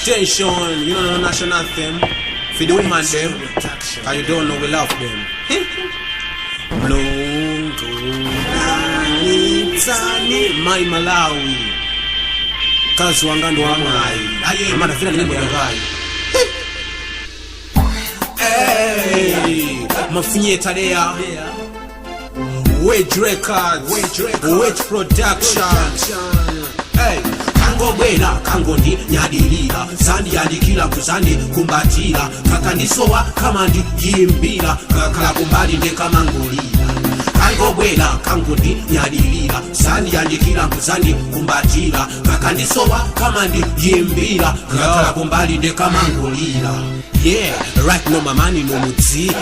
Attention, you know the national anthem. For the women them, cause you don't know we love them. Mlungu dalitsani mai Malawi. Kazi wanga ndo wamwayi. Aye, amadafira nyimbo yangayi. Hey, mafinye taleya. Wage Records, Wage Production. Hey, kangobwera kangondi nyadilira zandiyandikira kuzandi kumbatira kakandisowa kamandiyimbira kakhala kumbali ndekamangulira kangobwera kangondi nyadilira zandiyandikira kuzandi kumbatira kakandisowa kamandiyimbira kakhala kumbali ndekamangulira. Yeah, right now mamani nomudziwe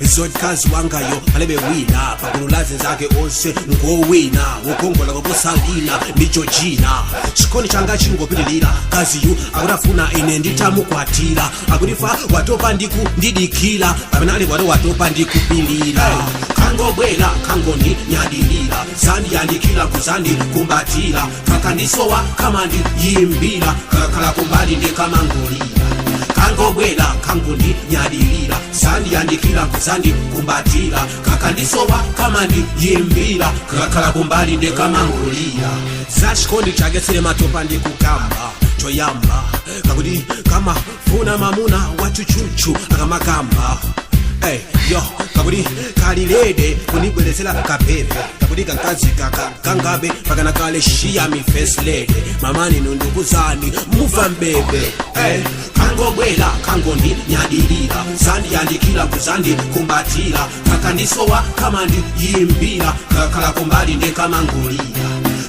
zodkazi wangayo alebe wina pagulu laze zake onse ngowina wokongola kokosalina ndi Georgina. Chikondi changa chingopitilira, kaziyu akutafuna ine nditamukwatira, akutifa watopa ndiku ndidikira pamene ali kwato watopa ndikupilira. Kangobwera kangondi nyadilira zandiyandikira kuzandi kumbatira kakandisowa kamandiyimbira kakhala kumbali ndikamangulira kangobwera kangondi nyadilira zandiyandikira kuzandi kumbatira kakandisowa kamandiyimbira kakhala kumbali ndikamangulira. Zachikondi chake sile matopa ndikukamba choyamba kakuti kamafuna mamuna wachuchuchu akamakamba. Hey, yo, kakuti kalilede kunibwerezera kapere kakuti kankazi kaka kangabe pakana kale shiya mi first lady mamani nundukuzani muva mbebe. Hey, kangobwera kangondi nyadilira zandiyandikira kuzandi kumbatira kakandisowa kamandiyimbira kakhala kumbali ndikamangulira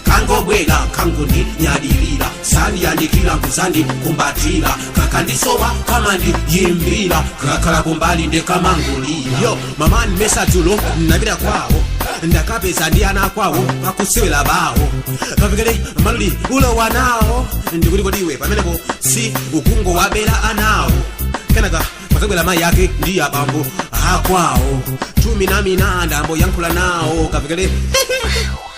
kangobwera kangondi nyadilira zandiyandikira kuzandi kumbatira kakandisowa kamandiyimbira kakhala kumbali ndikamangulira. Yo mamani, mesadzulo napita kwawo ndakapeza ndi ana kwawo akusewera bawo kafikire maluli ulowa nawo ndikuti kodiwe pamenepo si ukungo wabera anawo. Kenaka pasabwera mayi ake ndi abambo akwawo tumi na minanda amboyankhula nawo kafikire.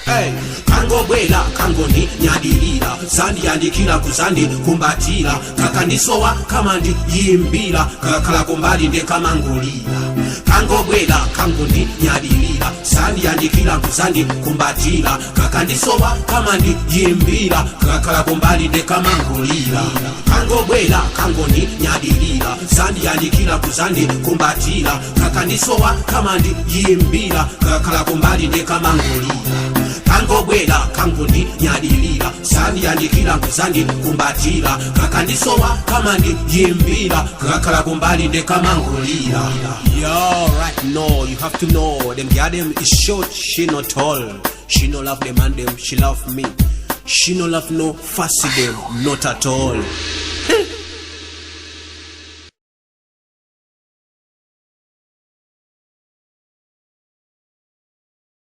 Hey, kangobwera kangondi nyadilira zandiyandikira kuzandi kumbatira kakandisowa kamandiyimbira kakhala kumbali ndikamangulira kangobwera kangondi nyadilira zandiyandikira kuzandi kumbatira kakandisowa kamandiyimbira kakhala kumbali ndikamangulira kangobwera kangondi nyadilira zandiyandikira kuzandi kumbatira kakandisowa kamandiyimbira kakhala kumbali ndikamangulira kangobwera kangondi nyadilira zandiyandikira kuzandi kumbatira kakandisowa kamandiyimbira kakhala kumbali ndikamangulira. Yo, right now you have to know them girl them is short, she not tall, she no love them and them, she love me, she no love no fussy them, not at all.